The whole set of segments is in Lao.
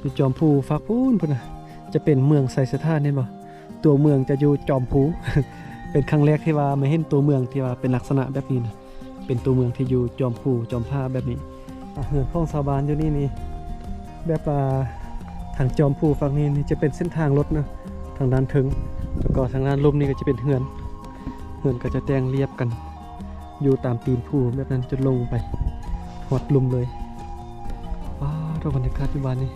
ຢູ່ຈອມພູຟາກພຸ້ນພຸ້ນນະ ຈະເປັນເມືອງໄຊສະຖານ ເຫັນບໍ່? ຕົວເມືອງຈະຢູ່ຈອມພູ ເປັນຄັ້ງແລກທີ່ວ່າມາເຫັນຕົວເມືອງທີ່ວ່າເປັນລັກສະນະແບບນີ້ນະ ເປັນຕົວເມືອງທີ່ຢູ່ຈອມພູຈອມຜາແບບນີ້. ອ່າ ເຮືອນຂອງຊາວບ້ານຢູ່ນີ້ນີ້ ແບບວ່າທາງຈອມພູຝັ່ງນີ້ນີ້ຈະເປັນເສັ້ນທາງລົດນະ ທາງດ້ານເທິງ ແລ້ວກໍທາງດ້ານລຸ່ມນີ້ກໍຈະເປັນເຮືອນ ເຮືອນກໍຈະແຕ່ງລຽບກັນ ຢູ່ຕາມຕີນພູແບບນັ້ນ ຈົນລົງໄປຮອດລຸ່ມເລີຍ. ວ້າວ ເບິ່ງບັນຍາກາດຢູ່ບ້ານນີ້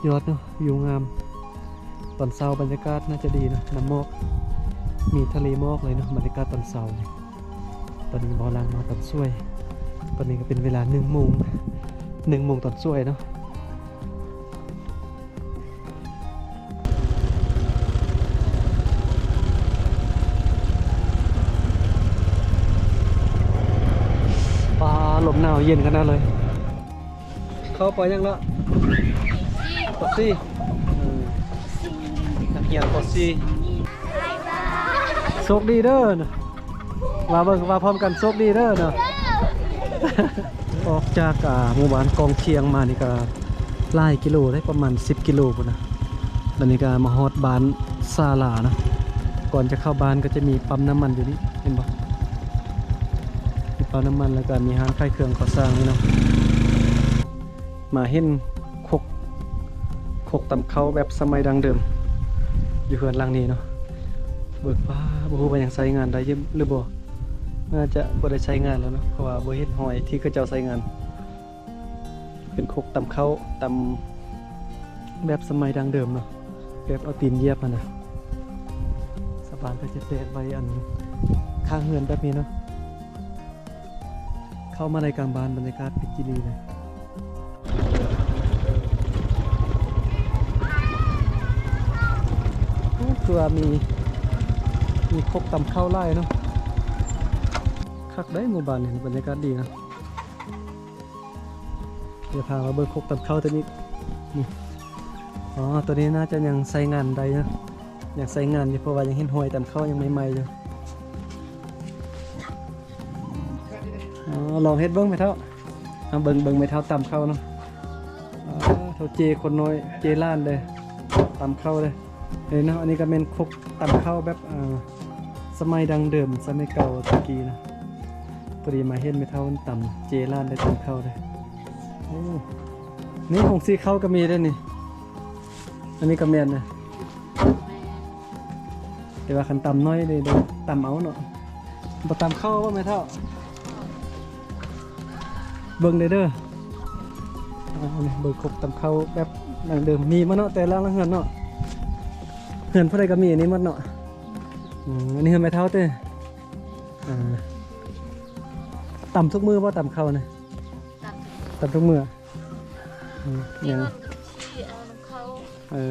ຍອດເນາະ ວິວງາມ. ຕອນເຊົ້າບັນຍາກາດໜ້າຈະດີເນາະ ນ້ຳໝອກ ມີທະເລໝອກເລີຍເນາະ ບັນຍາກາດຕອນເຊົ້ານີ້. ຕອນນີ້ເບົາຫຼັງມາຕອນສວຍ ຕອນນີ້ກໍເປັນເວລາໜຶ່ງໂມງ ໜຶ່ງໂມງຕອນສວຍເນາະ. ປາ ລົມໜາວເຢັນຂະໜາດເລີຍ. ເຂົ້າ ປໍ ຫຍັງເນາະ? ປໍສີ່ ເອີ ນັກຮຽນປໍສີ່. ໂຊກດີເດີ ວ່າເບິ່ງ ວ່າພ້ອມກັນ ໂຊກດີເດີເນາະ. ອອກຈາກ ອ່າ ໝູ່ບ້ານກອງຊຽງມານີ້ກໍຫຼາຍກິໂລເດ້ ປະມານສິບກິໂລພຸ້ນນະ. ແລ້ວນີ້ກໍມາຮອດບ້ານສາລານະ. ກ່ອນຈະເຂົ້າບ້ານກໍຈະມີປ້ຳນ້ຳມັນຢູ່ນີ້ ເຫັນບໍ່? ມີປ້ຳນ້ຳມັນ ແລ້ວກໍມີຮ້ານຂາຍເຄື່ອງກໍ່ສ້າງນີ້ເນາະ. ມາເຫັນຄົກ ຄົກຕຳເຂົ້າແບບສະໄໝດັ້ງເດີມ ຢູ່ເຮືອນຫຼັງນີ້ເນາະ. ເບິ່ງ ປາ ບໍ່ຮູ້ວ່າຍັງໃຊ້ງານໄດ້ຢູ່ຫຼືບໍ່? ໜ້າຈະບໍ່ໄດ້ໃຊ້ງານແລ້ວເນາະ ເພາະວ່າບໍ່ເຫັນຮອຍທີ່ເຂົາເຈົ້າໃຊ້ງານ. ເປັນຄົກຕຳເຂົ້າ ຕຳແບບສະໄໝດັ້ງເດີມເນາະ ແບບເອົາຕີນຢຽບຫັ້ນນະ. ຊາວບ້ານເຂົາຈະແປະໄວ້ ອັນ ຂ້າງເຮືອນແບບນີ້ເນາະ. ເຂົ້າມາໃນກາງບ້ານ ບັນຍາກາດພິຈິລີເລີຍ. ໂອ້ ຄືວ່າມີ ມີຄົກຕຳເຂົ້າຫຼາຍເນາະ. ຄັກໄດ໋ ໝູ່ບ້ານນີ້ ບັນຍາກາດດີເນາະ. ດຽວພາມາເບິ່ງຄົກຕຳເຂົ້າຕົວນີ້. ນີ້ ອໍ ຕົວນີ້ໜ້າຈະຍັງໃຊ້ງານໄດ້ເນາະ ຍັງໃຊ້ງານຢູ່ ເພາະວ່າຍັງເຫັນຮອຍຕຳເຂົ້າຍັງໃໝ່ໆຢູ່. ອໍ ລອງເຮັດເບິ່ງແມ່ເຖົ້າ. ເອົາເບິ່ງ ເບິ່ງແມ່ເຖົ້າຕຳເຂົ້າເນາະ. ອໍ ເຖົ້າເຈ້ຄົນນ້ອຍ ເຈ້ຫຼານເດ້ ຕຳເຂົ້າເດ້. ເຫັນເນາະ ອັນນີ້ກໍແມ່ນຄົກຕຳເຂົ້າແບບ ເອີ ສະໄໝດັ້ງເດີມ ສະໄໝເກົ່າແຕ່ກີ້ນະ. ພໍດີມາເຫັນແມ່ເຖົ້າມັນຕຳ ເຈ້ຫຼານໄດ້ຕຳເຂົ້າເດ້. ໂອ້ ນີ້ ໂຮງສີເຂົ້າກໍມີເດ້ນີ້. ອັນນີ້ກໍແມ່ນນະ ແຕ່ວ່າຄັນຕຳນ້ອຍເດ້ ຕຳເອົາເນາະ. ບໍ່ຕຳເຂົ້າບໍ່ແມ່ເຖົ້າ? ເບິ່ງເດີ ເບິ່ງຄົກຕຳເຂົ້າແບບດັ້ງເດີມ ມີໝົດເນາະ ແຕ່ລະເຮືອນເນາະ. ເຮືອນຜູ້ໃດກໍມີອັນນີ້ໝົດເນາະ. ອືມ ອັນນີ້ເຮືອນແມ່ເຖົ້າເດ້. ອ່າ ຕຳທຸກມື້ບໍ່ ຕຳເຂົ້ານີ້? ຕຳທຸກມື້. ອືມ ຍັງ ເອີ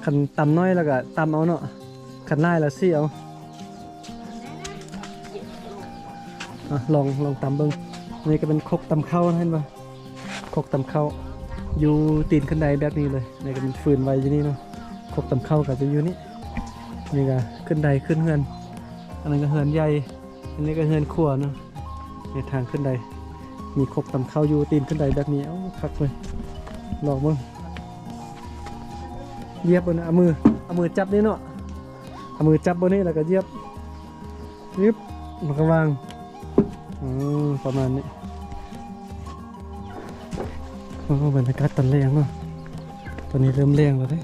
ຄັນຕຳນ້ອຍແລ້ວກໍຕຳເອົາເນາະ ຄັນຫຼາຍແລ້ວສີເອົາ. ອ່ະ ລອງ ລອງຕຳເບິ່ງ. ອັນນີ້ກໍເປັນຄົກຕຳເຂົ້າ ເຫັນບໍ່? ຄົກຕຳເຂົ້າຢູ່ຕີນຂຶ້ນໄດແບບນີ້ເລີຍ. ນີ້ກໍເປັນຟືນໄວ້ຢູ່ນີ້ເນາະ. ຄົກຕຳເຂົ້າກໍຈະຢູ່ນີ້. ນີ້ກໍຂຶ້ນໄດຂຶ້ນເຮືອນ. ອັນນັ້ນກໍເຮືອນໃຫຍ່. ອັນນີ້ກໍເຮືອນຄົວເນາະ ໃນທາງຂຶ້ນໄດ ມີຄົກຕຳເຂົ້າຢູ່ຕີນຂຶ້ນໄດແບບນີ້. ເອົ້າ ຄັກເວີຍ ລອງເບິ່ງ. ຢຽບເບິ່ງ ເອົາມື ເອົາມືຈັບນີ້ເນາະ ເອົາມືຈັບບ່ອນນີ້ ແລ້ວກໍຢຽບ ຍຶບ ມັນກໍວາງ. ອືມ ປະມານນີ້. ໂອ້ ບັນຍາກາດຕອນແລງເນາະ ຕອນນີ້ເລີ່ມແລງແລ້ວເດ້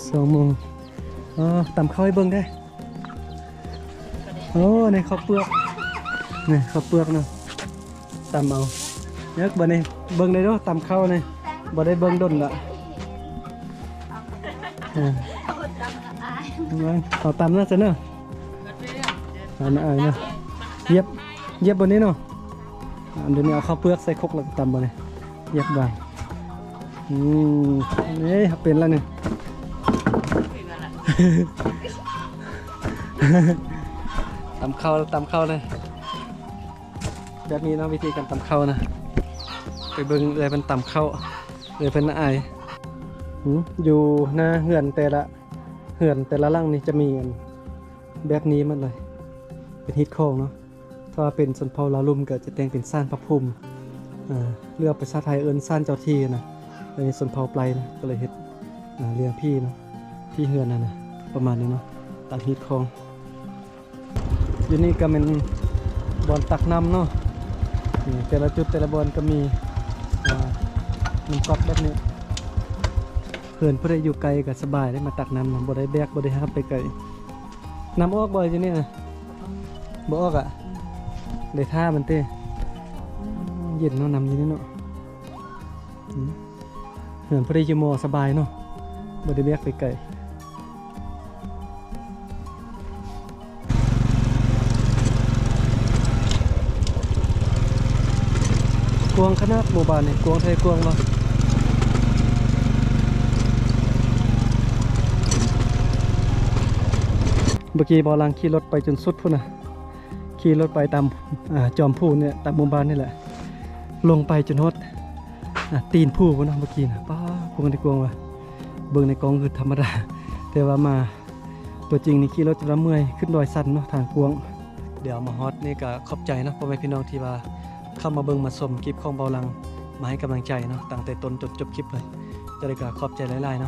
ສອງໂມງ. ອໍ ຕຳເຂົ້າໃຫ້ເບິ່ງເດ້. ໂອ້ ໃນເຂົ້າເປືອກ ນີ້ເຂົ້າເປືອກເນາະ ຕຳເອົາ. ເອີ ບັດນີ້ເບິ່ງໄດ້ເດີ້ ຕຳເຂົ້ານີ້ ບໍ່ໄດ້ເບິ່ງດົນລະ. ເອີ ເອົາຕຳນະຊັ້ນເນາະ ເອົານະ ອາຍເນາະ. ຢຽບ ຢຽບບ່ອນນີ້ເນາະ. ອັນນີ້ເອົາເຂົ້າເປືອກໃສ່ຄົກແລ້ວກໍຕຳບ່ອນນີ້ ຢຽບວາງ. ອືມ ເອີ ເປັນແລ້ວນີ້ ຕຳເຂົ້າ ຕຳເຂົ້າເລີຍ ແບບນີ້ເນາະ ວິທີການຕຳເຂົ້ານະ. ໄປເບິ່ງເອື້ອຍເພິ່ນຕຳເຂົ້າ ເອື້ອຍເພິ່ນອາຍ. ຫືມ ຢູ່ໜ້າເຮືອນແຕ່ລະ ເຮືອນແຕ່ລະຫຼັງນີ້ຈະມີອັນແບບນີ້ໝົດເລີຍ ເປັນຮີດຄອງເນາະ. ຖ້າວ່າເປັນຊົນເຜົ່າລາວລຸ່ມກໍຈະແຕ່ງເປັນສານພະພູມ ເອີ ຫຼືວ່າພາສາໄທເອີ້ນສານເຈົ້າທີ່ນະ ອັນນີ້ຊົນເຜົ່າໄປລະ ກໍເລີຍເຮັດ ອ່າ ລ້ຽງຜີເນາະ ທີ່ເຮືອນຫັ້ນນະ ປະມານນີ້ເນາະ ຕາມຮີດຄອງ. ຢູ່ນີ້ກໍແມ່ນບ່ອນຕັກນ້ຳເນາະ ນີ້ແຕ່ລະຈຸດແຕ່ລະບ່ອນກໍມີ ອ່າ ນ້ຳກັອກແບບນີ້ ເຮືອນຜູ້ໃດຢູ່ໄກກໍສະບາຍເດ້ ມາຕັກນ້ຳນະ ບໍ່ໄດ້ແບກ ບໍ່ໄດ້ຫາບໄປໄກ. ນ້ຳອອກບໍ່ຢູ່ນີ້ນະ? ບໍ່ອອກອະ ໄດ້ຖ້າມັນເຕະ. ເຢັນເນາະ ນ້ຳຢູ່ນີ້ເນາະ. ອືມ ເຮືອນຜູ້ໃດຢູ່ມໍສະບາຍເນາະ ບໍ່ໄດ້ແບກໄປໄກ. ກວ້າງຂະໜາດໝູ່ບ້ານນີ້ ກວ້າງແທ້ກວ້າງວ່າ. ເມື່ອກີ້ບ່າວຫຼັງຂີ່ລົດໄປຈົນສຸດພຸ້ນນະ ຂີ່ລົດໄປຕາມ ອ່າ ຈອມພູນີ້ ຕາມໝູ່ບ້ານນີ້ແຫຼະ ລົງໄປຈົນຮອດ ອ່າ ຕີນພູພຸ້ນນະ ເມື່ອກີ້ນະ. ປ້າ ກວ້າງແທ້ກວ້າງວ່າ ເບິ່ງໃນກ້ອງຄືທຳມະດາ ແຕ່ວ່າມາຕົວຈິງນີ້ຂີ່ລົດຈະລະເມື່ອຍ ຂຶ້ນດອຍຊັນເນາະ ທາງກວ້າງ. ດຽວມາຮອດນີ້ກໍຂອບໃຈເນາະ ພໍ່ແມ່ພີ່ນ້ອງທີ່ວ່າເຂົ້າມາເບິ່ງມາຊົມຄລິບຂອງບ່າວຫຼັງ ມາໃຫ້ກຳລັງໃຈເນາະ ຕັ້ງແຕ່ຕົ້ນຈົນຈົບຄລິບເລີຍ. ຈັ່ງໃດກໍຂອບໃຈຫຼາຍໆເນາະ.